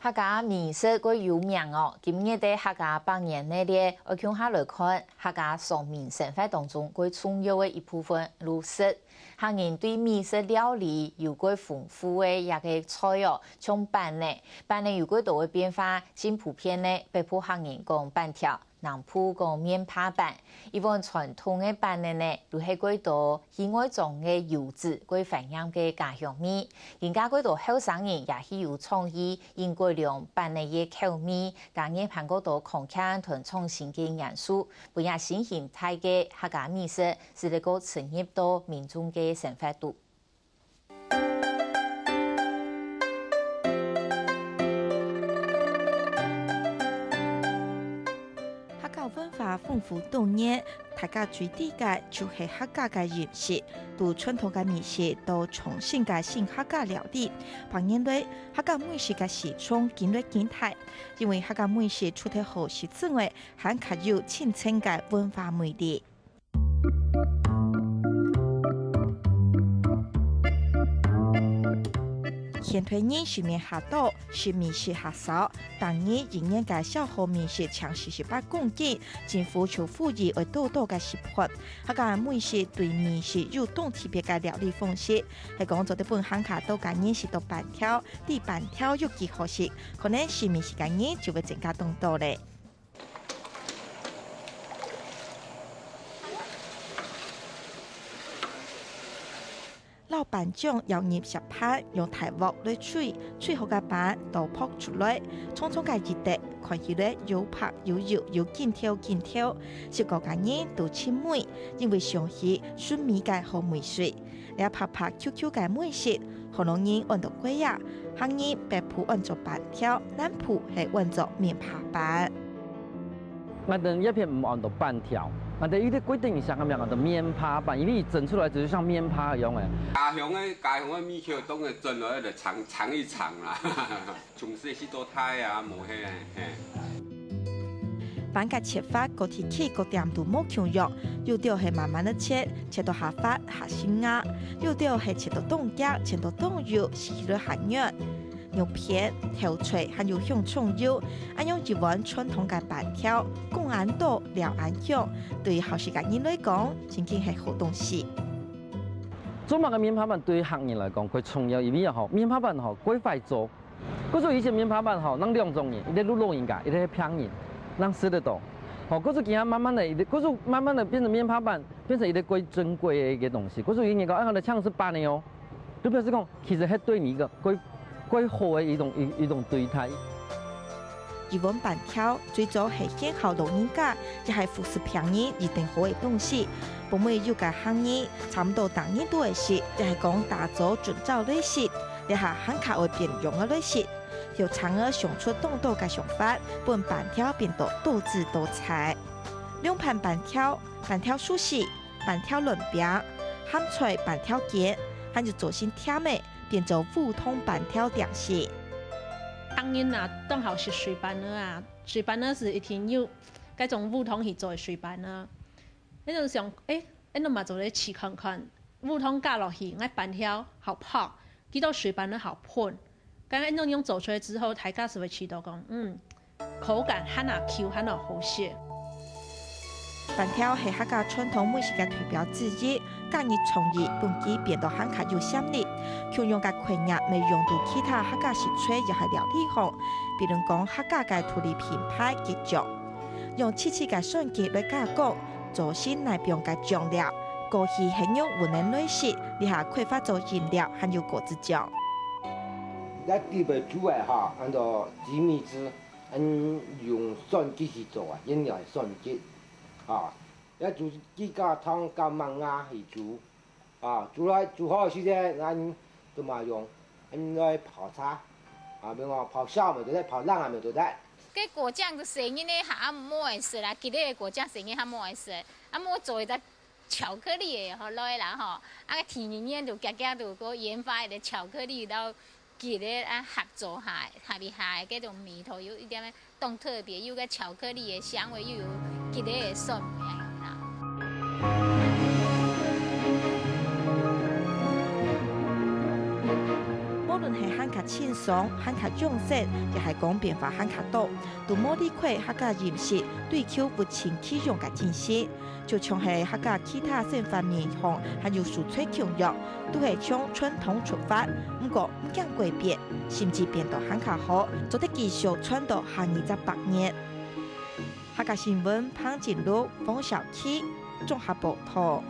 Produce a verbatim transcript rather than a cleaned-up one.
客家美食蓋有名哦，今日个客家百年系列，愛共下來看客家常民生活當中蓋重要个一部分，就食。客人對美食料理有蓋豐富个一個菜哦，像粄呢，粄呢有蓋多个變化，盡普遍呢，北部客人講粄條， 南部講面帕粄，一碗傳統个粄仔呢，就係蓋多去外莊个遊子蓋懷念个家鄉味。今下蓋多後生人也係有創意，用改良粄仔个口味，加入還過多康健同創新个元素，分這新形態个客家美食，使得過深入到民眾个生活肚。 客家文化豐富多元，大家最知个就係客家个飲食，對傳統个美食到創新个新客家料理。百年來，客家美食个市場緊來緊大，因為客家美食除忒好食之外，還較有深層个文化魅力。 現代人食物較多，食物食較少，逐日一年个消耗物質淨係十八公斤，政府就呼籲愛多多个食飯。客家美食對美食有當特別个料理方式，係講做得分還較多个人食到粄條，知粄條有幾好食，可能食物食个人就會增加當多咧。 摎粄漿舀入錫盤，用大鑊來炊，炊好个粄倒撲出來，長長个一垤，看起來又白又幼又緊挑緊挑。食過个人都盡美，因為想起純美个好味緒。這白白Q Q个美食， 河洛人安到粿仔，客人北部安做粄條，南部係安做面帕粄。𠊎等這片毋安到粄條，𠊎等有一個規定一下，佢們安到面帕粄，因為佢蒸出來就像面帕一樣誒。家鄉个，家鄉个味緒當然蒸落來就嚐，嚐一嚐啦。 從細食到大啊，無係，嘿。粄个切法，各地區各店都無共樣，有兜係慢慢仔切，切到較闊較新芽；有兜係切到當遽，切到當幼，食起來較軟。肉片、豆菜還有香蔥油，恁樣一碗傳統个粄條，講恁多，尞恁香，對好食个人來講，真經係好東西。做麼个面帕粄對客人來講蓋重要？因為吼，面帕粄吼，蓋快做。 故所以前面帕粄吼，正兩種人，一個就老人家，一個係病人，正食得到。吼，故所今下慢慢仔，一個，故所慢慢仔變成面帕粄，變成一個蓋珍貴个一個東西。故所有人講，啊，𠊎來請食粄仔哦，就表示講，其實係對你一個蓋，蓋好个一種，一，一種對待。一碗粄條，最早係獻好老人家，也係服侍病人一等好个東西。本尾有个客人，差毋多逐日都會食，也係講打早準朝來食。 這下還較會變樣仔來食，後生仔想出當多个想法，分粄條變到多姿多彩。涼拌粄條、粄條壽司、粄條卵餅、鹹菜粄條卷，還有做成甜个，變做烏糖粄條點心。當然啦，當好食水粄仔啊，水粄仔係一定有該種烏糖去做个水粄仔。 𠊎就想，欸，恁樣嘛做得試看看。烏糖加落去，𠊎粄條好薄，佢兜水粄仔好粉。剛剛恁樣用做出來之後，大家就會試著講，嗯，口感還較Q，還較好食。粄條係客家傳統美食个代表之一，加入創意，分佢變到還較有潛力。共樣个概念，乜用到其他客家食材也係料理項，比如講客家个土地品牌桔醬。 用脆脆个酸桔來加工，做成耐放个醬料。過去係用烏仁來食，這下開發做飲料，還有果子醬。這底背煮个哈，安到紫米汁，安用酸桔去做啊，原料係酸桔，啊，這煮桔加糖加麥芽去煮。 啊，煮來，煮好个時節，𠊎等就嘛用，恁來泡茶，啊，比如講泡燒乜做得，泡冷也乜做得。該果醬就細人仔較無愛食啦，吉利个果醬細人較無愛食，啊，無做一隻巧克力个好來啦吼，啊，第二年就遽遽就過研發一個巧克力，然後吉利啊合做下，合一下个該種味道有一點仔 當特別，有個巧克力个香味，又有桔仔个酸味恁樣啦。無論論係還較清爽、還較養生，也係講變化還較多，都無離開客家飲食追求物盡其用个精神。就像係客家其他生活面向還有蔬菜共樣，都係從傳統出發，毋過毋驚改變，甚至變到還較好，做得繼續傳到下二十百年。客家新聞，彭景祿、黃小琪綜合報導。